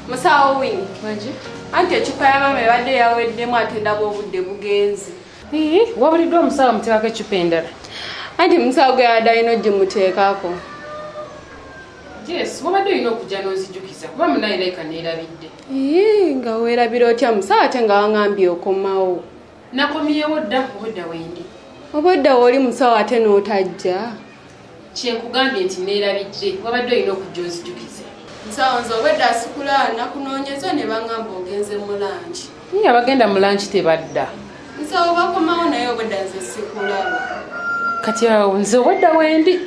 Musawo Winnie. Wangi? Anti eccupa ya maama ebadde yaweddemu ate ndaba obudde bugenze. Wabuliddwa omusawo amuteekako eccupa endala. Anti musawo gwe yabadde alina ogimuteekako. Yes, wabadde olina okujja n'onzijukiza kuba munaye like neerabidde. Nga weerabira otya musawo ate nga waŋŋambye okomawo. Nakomyewo dda obwedda wendi. Obwedda w'oli musawo ate n'otajja. Kyenkugambye nti neerabidde wabadde olina okujja onzijukize. Musawo nze obwedda sikulaba nakunoonyeza ne baŋŋamba ogenze mu lanki. Naye abagenda mu lanki tebadda. Musawo bakomawo naye obwedda nze sikulaba. Kati awo nze obwedda wendi.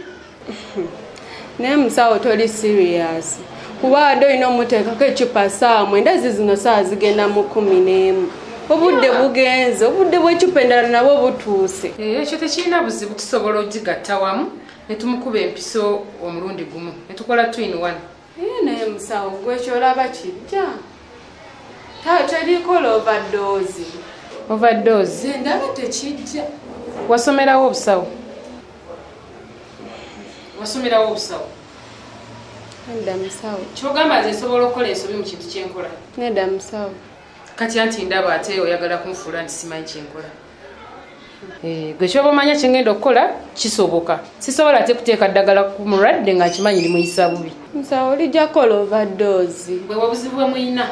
Naye musawo toli serious. Kuba wadde olina omuteekako eccupa 9 zizino ssaawa zigenda mu 11. Obudde bugenze, obudde bw'eccupa endala nabwo butuuse. Ekyo tekirina buzibu, tusobola ogigatta wamu ne tumukuba empiso omulundi gumu ne tukola 2 in 1. Naye musawo gwe ky'olaba kijja. Terikola overdose. Overdose? Nze ndaba tekijja. Wasomerawo obusawo? Wasomerawo obusawo? Nedda musawo. Ky'ogamba nze nsobola okukola ensobi mu kintu kye nkola? Nedda musawo. Kati anti ndaba ate oyagala kunfuula nti simanyi kye nkola. Gwe ky'oba omanya kye ngenda okukola kisoboka. Sisobola ate kuteeka ddagala ku mulwadde nga nkimanyi limuyisa bubi. Musawo lijja kukola overdose. Bwe obuzibu bwe muyina.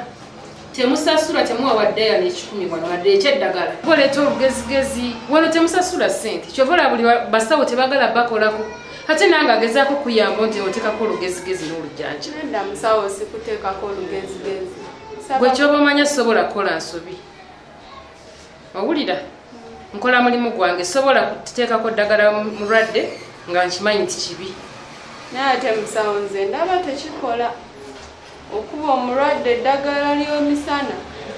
Temusasula temuwa wadde ya n'ekikumi wano wadde eky'eddagala. Oleeta olugezigezi wano temusasula ssente. Ky'ova olaba buli basawo tebaagala bakolako. Ate nange agezaako kuyamba nti oteekako olugezigezi n'olujjanja. Nedda musawo sikuteekako olugezigezi. Gwe ky'oba omanya sobola kukola nsobi. Owulira? Nkola mulimu gwange sobola kuteekako ddagala mulwadde nga nkimanyi nti kibi. Naye ate musawo nze ndaba tekikola. Okuba omulwadde eddagala ly'omisana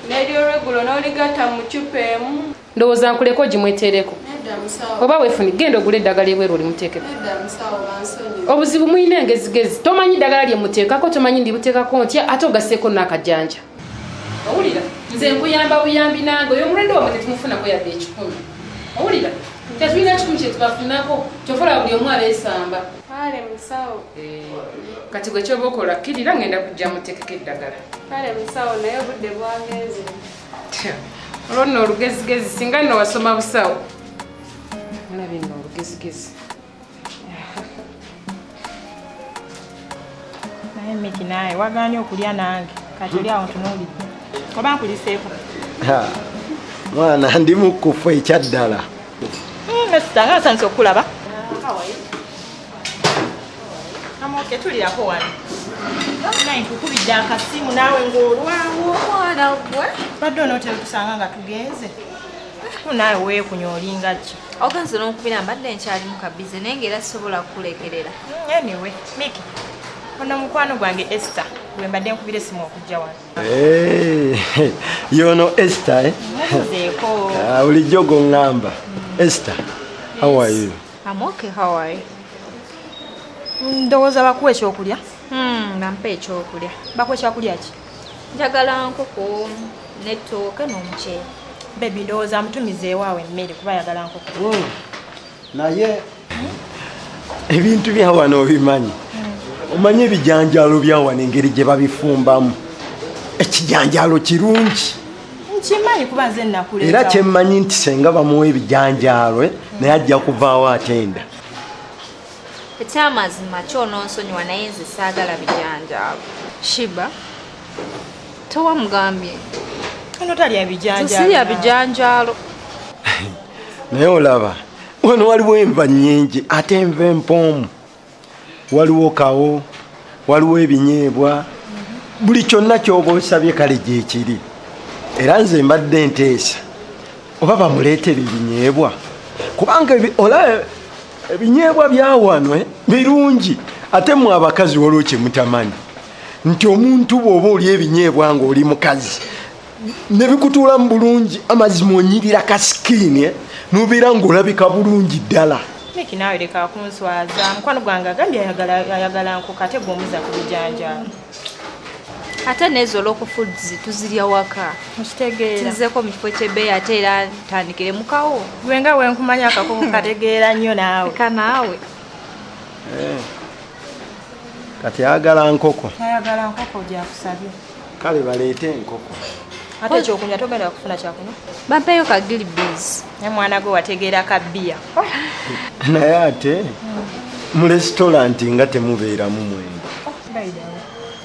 n'ery'olweggulo n'oligatta mu ccupa emu. Ndowooza nkuleko ogimweteereko. Nedda musawo. Oba weefuni genda ogule eddagala ebweru olimuteekeko. Nedda musawo bansonyiwe. Obuzibu mulina engezigezi. Tomanyi ddagala lye muteekako, tomanyi ndibuteekako ntya ate ogasseeko n'akajanja. Owulira? Nze nkuyamba buyambi nange oyo omulwadde wammwe tetumufunako yadde ekikumi. Owulira? Tetulina kikumi kye tubafunako, ky'ova olaba buli omu abeesamba. Kale musawo. Kati gwe ky'oba okola kkirira ngenda kujja muteekeko eddagala. Kale musawo naye obudde bwagenze. Olwo nno olugezigezi singa nno wasoma busawo. Olabye nno olugezigezi. Naye Miki naawe wagaanye okulya nange kati oli awo ntunuulidde. Oba nkuliseeko? Mwana ndi mukufu ekyaddala. Nesita nga nsanyuse okukulaba. Okay, tulirako wano. Naye nkukubidde akasimu naawe ng'olwawo. Mwana gwe. Badde onootera otusanga nga tugenze. Naawe weekunya olinga ki? Ogenze n'onkubira mbadde nkyalimu kabize naye ng'era sisobola kukulekerera. Anyway, Miki, ono mukwano gwange Esther gwe mbadde nkubira essimu okujja wano. Yono Esther, eh? Mubuuzeeko. Bulijjo g'oŋŋamba. Esther, how are you? I'm okay, how are you? Ndowooza bakuwa ekyokulya? Bampa ekyokulya. Bakuwa ekyokulya ki? Njagala nkoko n'ettooke n'omuceere. Baby, ndowooza amutumize ewaawe emmere kuba ayagala nkoko. Naye ebintu bya wano obimanyi. Omanyi ebijanjaalo bya wano engeri gye babifumbamu. Ekijanjaalo kirungi. Nkimanyi kuba nze nnakuleeta. Era kye mmanyi nti senga bamuwa ebijanjaalo, naye ajja kuvaawo atenda. Ekyamazima ky'onoonsonyiwa naye nze saagala bijanjaalo. Shiba, tewamugambye. Ono talya bijanjaalo. Sirya bijanjaalo. Naye olaba, wano waliwo enva nnyingi ate enva empoomu. Waliwo kawo, waliwo ebinyeebwa, buli kyonna ky'oba osabye kale gye kiri. Era nze mbadde nteesa oba bamuleetere ebinyeebwa, kubanga olaba ebinyeebwa bya wano birungi. Ate mmwe abakazi waliwo kye mutamanyi nti omuntu bw'oba olya ebinyeebwa ng'oli mukazi ne bikutuulamu bulungi, amazima onyirira ka sikiini, n'obeera ng'olabika bulungi ddala. Miki naawe leka kunswaza. Mukwano gwange agambye ayagala nkoko ate gwe omuza ku bijanjaalo. Ate n'ezo local foods tuzirya waka. Nkitegeera. Nzizeeko mu kifo ky'ebbeeyi ate era ntandikire mu kawo. Gwe nga bwe nkumanya akakoko kategeera nnyo naawe. Leka naawe. Kati ayagala nkoko. Ayagala nkoko gy'akusabye. Kale baleete enkoko. Ate ekyokunywa togenda kufuna kyakunywa. Bampeeyo ka Gilbey's. Naye mwana gwe wategeera ka bbiya. Naye ate mu restaurant nga temubeeramu mwenge.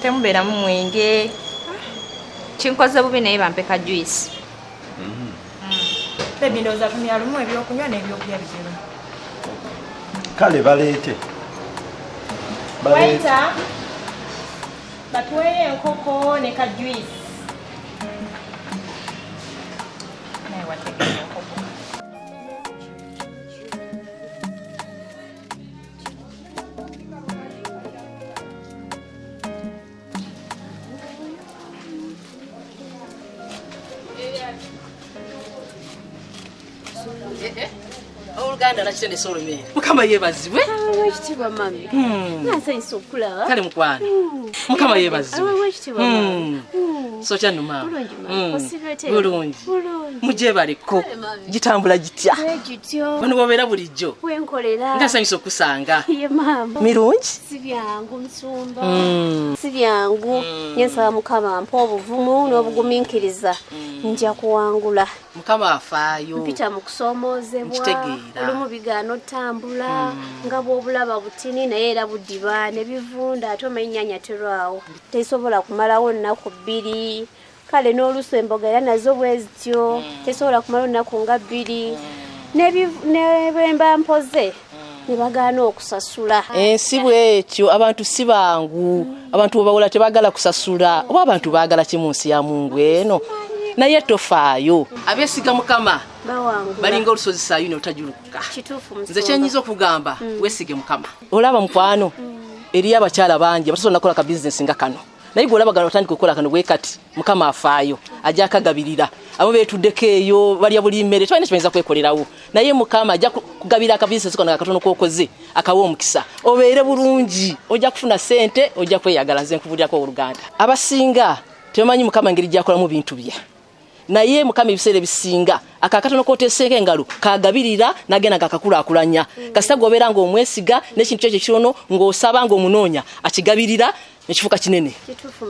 Temubeeramu mwenge. Kinkoze bubi naye bampe ka juice. Baby ndowooza tumya lumu ebyokunywa n'ebyokulya bizibu. Kale baleete. Waiter, batuweeyo enkoko ne ka juice. Naye wategeera enkoko. Oluganda nakitende Solomon. Mukama yeebazibwe. Ekitiibwa mami. Nansanyusa okulaba. Kale mukwano. Mukama yeebazibwe. Ekitiibwa mami. So kyano maama. Bulungi mami. Osibete. Bulungi. Bulungi. Mujebaleko. Gitambula gitya. Gityo. Bano bobeera bulijjo. Wenkolera. Ngasanyusa okusanga. Ye maama. Mirungi. Si byangu musumba. Si byangu. Nsaba Mukama ampe obuvumu n'obugumiikiriza. Nja kuwangula. Mukama afaayo. Mpita mu kusoomoozebwa. Olumu bigaana otambula nga bw'obulaba butini naye era budiba ne bivunda ate omanyi ennyaanya terwawo. Tesobola kumalawo nnaku bbiri. Kale n'olusu emboga era nazo bwe zityo. Tesobola kumalawo nnaku nga bbiri. Ne bwe mba mpoze ne bagaana okusasula. Ensi bw'etyo abantu si bangu. Abantu bwe bawola tebaagala kusasula. Oba abantu baagala ki mu nsi ya Mungu eno? Naye tofaayo. Abeesiga Mukama balinga olusozi Sayuni otajulukuka. Nze kyenyiza okugamba weesige Mukama. Olaba mukwano eriyo abakyala bangi abatasobola kukola ka bizinesi nga kano. Naye gwe olaba gano otandika okukola kano bwe kati Mukama afaayo ajja akagabirira. Abo beetuddeko eyo balya buli mmere tebalina kye bayinza kwekolerawo. Naye Mukama ajja kugabira akabizinesi kano akatono k'okoze akawa omukisa. Obeere bulungi ojja kufuna ssente ojja kweyagala. Nze nkubuulirako owooluganda. Abasinga tebamanyi Mukama engeri gy'akolamu bintu bye. Naye Mukama ebiseera ebisinga akakatono k'oteeseeko engalo kagabirira n'agenda ng'akakulaakulanya. Kasita gw'obeera ng'omwesiga n'ekintu kyekyo kitono ng'osaba ng'omunoonya akigabirira nekifuuka kinene.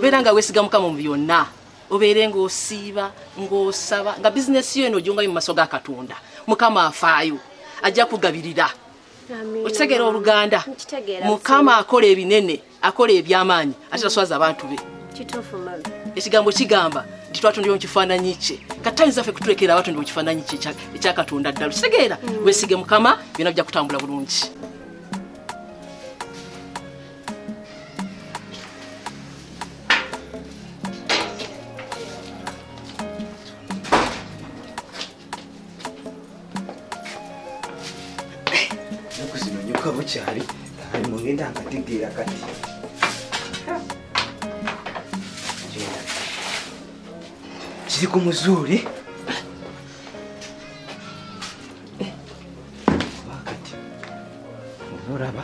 Beera nga weesiga Mukama mu byonna. Obeere ng'osiiba ng'osaba nga bizinesi yo eno ogyongayo mu maaso ga Katonda. Mukama afaayo ajja kugabirira. Okitegeera oluganda? Mukama akola ebinene, akola eby'amaanyi ate taswaza abantu be. Ekigambo kigamba nti twatondebwa mu kifaananyi kye. Kati tayinza ffe kutulekera abatondebwa mu kifaananyi kye ekya Katonda ddala. Okitegeera? Weesige Mukama byonna bijja kutambula bulungi. Ennaku zino nnyuka bukyali, kalimu ngenda nkategeera kati. Kiri ku muzuuli. Kati olaba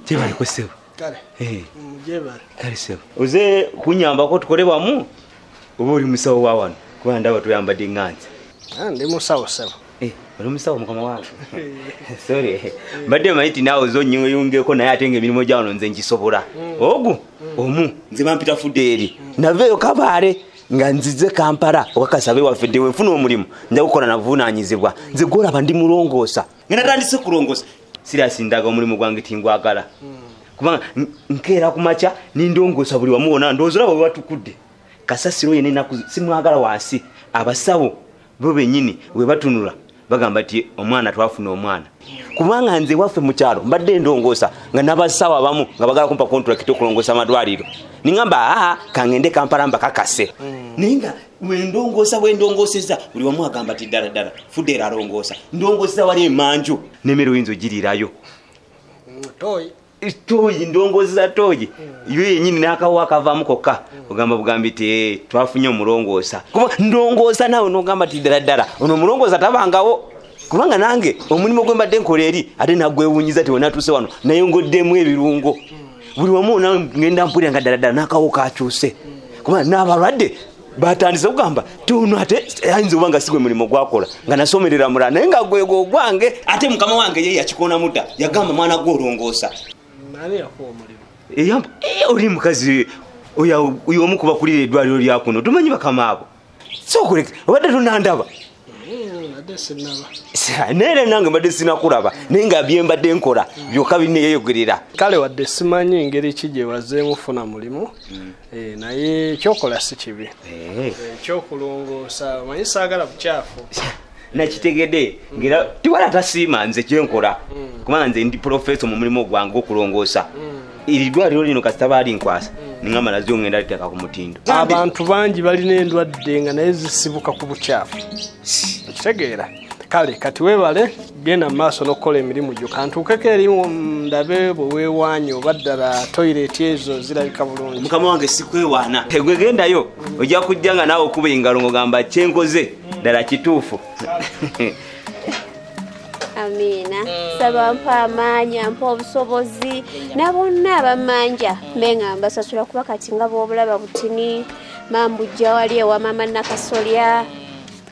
gyebaliko ssebo. Kale ssebo, oze kunyambako tukole wamu oba oli musawo wa wano? Kuba ndaba tuyambadde ŋŋanzi. Ndi musawo ssebo. Oli musawo mukama wange. Sorry, mbadde manyi nti naawe oze onnyungeko naye ate ng'emirimu gya wano nze ngisobola. Ogu omu nze bampita Fudeeri. Naveeyo Kabaale nga nzize Kampala okakasabe waffe dde wenfuna omulimu nja kukola nabuvunaanyizibwa. Nze gw'olaba ndi mulongoosa. Nga natandise kulongoosa. Siriasi ndaga omulimu gwange tingwagala. Kubanga nkeera ku makya nindongoosa buli wamu wonna ndowooza olaba bwe batukudde. Kasasiro yenna ennaku simwagala wansi. Abasawo bo bennyini bwe batunula bagamba nti omwana twafuna omwana. Kubanga nze waffe mu kyalo mbadde ndongoosa nga n'abasawo abamu nga bagala kumpa contract okulongoosa amalwaliro. Ningamba aa kangende Kampala mbakakase. Naye nga bwe ndongoosezza buli wamu agamba nti ddala ddala Fudeeri alongoosa. Ndongooseza wali emanju n'emmere oyinza ogiriirayo. Toyi ndongooseza toyi. Yo yennyini n'akawo akavaamu kokka. Ogamba bugambi nti twafunye omulongoosa. Kuba ndongoosa naawe n'ogamba nti ddala ddala ono omulongoosa tabangawo. Kubanga nange omulimu gwe mbadde nkola eri ate nagwewuunyiza ti wenatuuse wano nayongoddemu ebirungo. Buli wamu ngenda mpulira nga ddala ddala n'akawo kakyuse. Kubanga n'abalwadde batandise okugamba ti ono ate ayinza oba nga si gwe mulimu gwakola nga nasomerera mulala naye nga gwe gwange ate mukama wange ye yakikoona dda yagamba mwana gwe olongoosa. Ani yakuwa omulimu? Oli mukazi Oyo omu ku bakulira eddwaliro lya kuno, tumanyi bakama abo. Sookoleka, obadde tonandaba. Mbadde sinnaba. Naye era nange mbadde sinakulaba, naye nga bye mbadde nkola byokka binneeyogerera. Kale wadde simanyi ngeri ki gye wazzeemu funa mulimu, naye ekyokola si kibi. Ekyokulongoosa, omanyi saagala bukyafu. Nakitegedde ngera tiwala tasiima nze kyenkola, kubanga nze ndi professor mu mulimu gwange okulongoosa. Eri ddwaliro lino kasita baalinkwasa, ningamba nazyo ngenda liteeka ku mutindo. Abantu bangi balina endwadde nga naye zisibuka ku bukyafu. Okitegeera? Kale kati weebale, genda mu maaso n'okukola emirimu gyo. Kantuukeko eri ndabe bwe weewaanye oba ddala toyireeti ezo zirabika bulungi. Mukama wange sikwewaana. Gwe gendayo, ojja kujja nga naawe okuba engalo ng'ogamba kyenkoze ddala kituufu. Amiina. Saba mpa amaanyi, ampa obusobozi na bonna abamanja mbe nga mbasasula, kuba kati nga bw'obulaba butini mambujja wali ewa mama Nakasolya.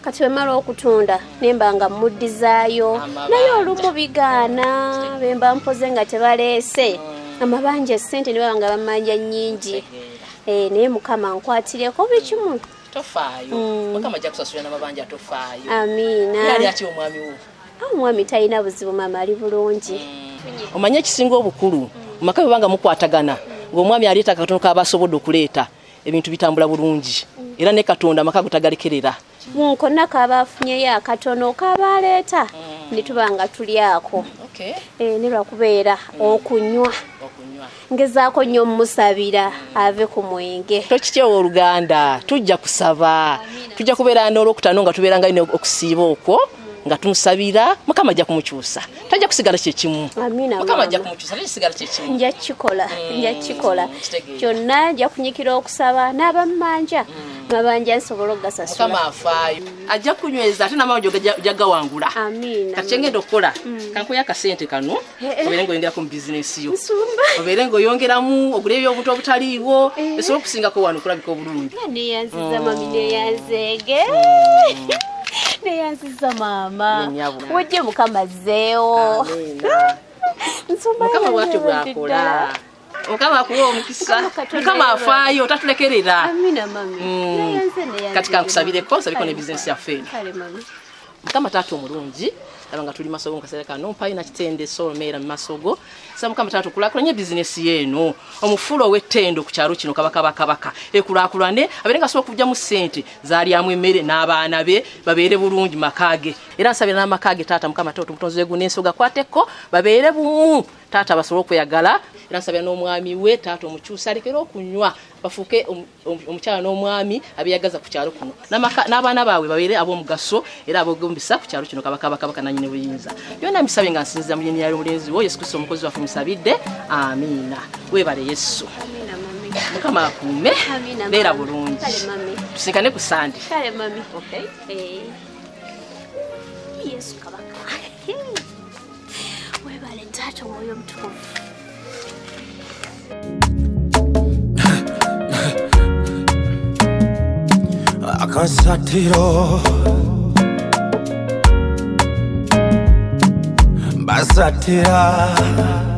Kati bwe mmala okutunda nemba nga mmuddizaayo, naye olumu bigaana be mba mpoze nga tebaleese amabanja essente ne baba nga bamanja nnyingi. Naye Mukama nkwatireko buli kimu. Tofaayo, Mukama ajja kusasulira n'amabanja, tofaayo. Amiina. Ye ali atya omwami wo? Omwami talina buzibu maama, ali bulungi. Omanye ekisinga obukulu mu maka, bwe banga mukwatagana ng'omwami aleeta akatono kaba asobodde okuleeta, ebintu bitambula bulungi, era ne Katonda amaka go tagalekerera. Konna kaba afunyeyo akatono kaba aleeta ne tuba nga tulyako. Ne lwakubeera okunywa ngezaako nnyo mmusabira ave ku mwenge. Tokitya owooluganda, tujja kusaba, tujja kubeera n'olwokutaano nga tubeera nga alina okusiiba okwo nga tumusabira. Mukama ajja kumukyusa, tajja kusigala kyekimu. Amiina. Mukama ajja Maama. kumukyusa, tajja kusigala kyekimu. Nja kukikola, nja kukikola. Kitegeera. Kyonna nja kunyikira okusaba n'abammanja mabanja nsobole okugasasula. Mukama afaayo, ajja kunyweza ate n'amabanja ojja gawangula. Amiina. Kati kyengenda okukola, kankuya akasente kano obeere ng'oyongerako mu bizinesi yo. Nsumba. Obeere ng'oyongeramu ogule ebyobuntu obutaliiwo, esobole okusingako wano okulabika obulungi. Nga neyanziza mami, neyanzeege, neyanziza maama. Nnyabo. Wejje Mukama azzeewo. Nsumba. Mukama bwatyo yeyanze bwakola. ddala. Mukama akuwa omukisa. Mukama Katonda Mukama yeebale. afaayo, tatulekerera. Amina mami. Neyanze, neyanze. Kati kankusabireko, nsabireko Kale, ne bizinesi yaffe eno. Kale mami. Mukama taata omulungi, laba nga tuli masogo mu kaseera kano, mpayo nakitende solmeera mu masogo sa. Mukama taata, okulaakulanye bizinesi yeeno, omufuula ow'ettendo ku kyalo kino kabaka kabaka, ekulaakulane, abeere nga asobola okugyamu ssente zaalyamu emmere n'abaana be babeere bulungi maka ge. Era nsabira n'amaka ge taata, Mukama taata omutonzi w'eggulu n'ensi, gakwateko babeere bumu taata, basobole okweyagala. Era nsabira n'omwami we taata, omukyusa alekere okunywa, bafuuke omukyala n'omwami abeyagaza ku kyalo kuno. N'abaana baabwe babeere ab'omugaso era abogombisa ku kyalo kino kabaka bakabaka nanyini buyinza. Byonna mbisabye nga nsinziza mu linnya ly'omulenzi wo Yesu Kristo omukozi waffe musabidde, amiina. Weebale Yesu. Amina mami. Mukama akuume. Amina, Beera mama. bulungi. Kale mami. Tusinkane ku Sande. Kale mami. Okay. Yesu kabaka, webale taata omwoyo omutukuvu. Akasatiro basatira.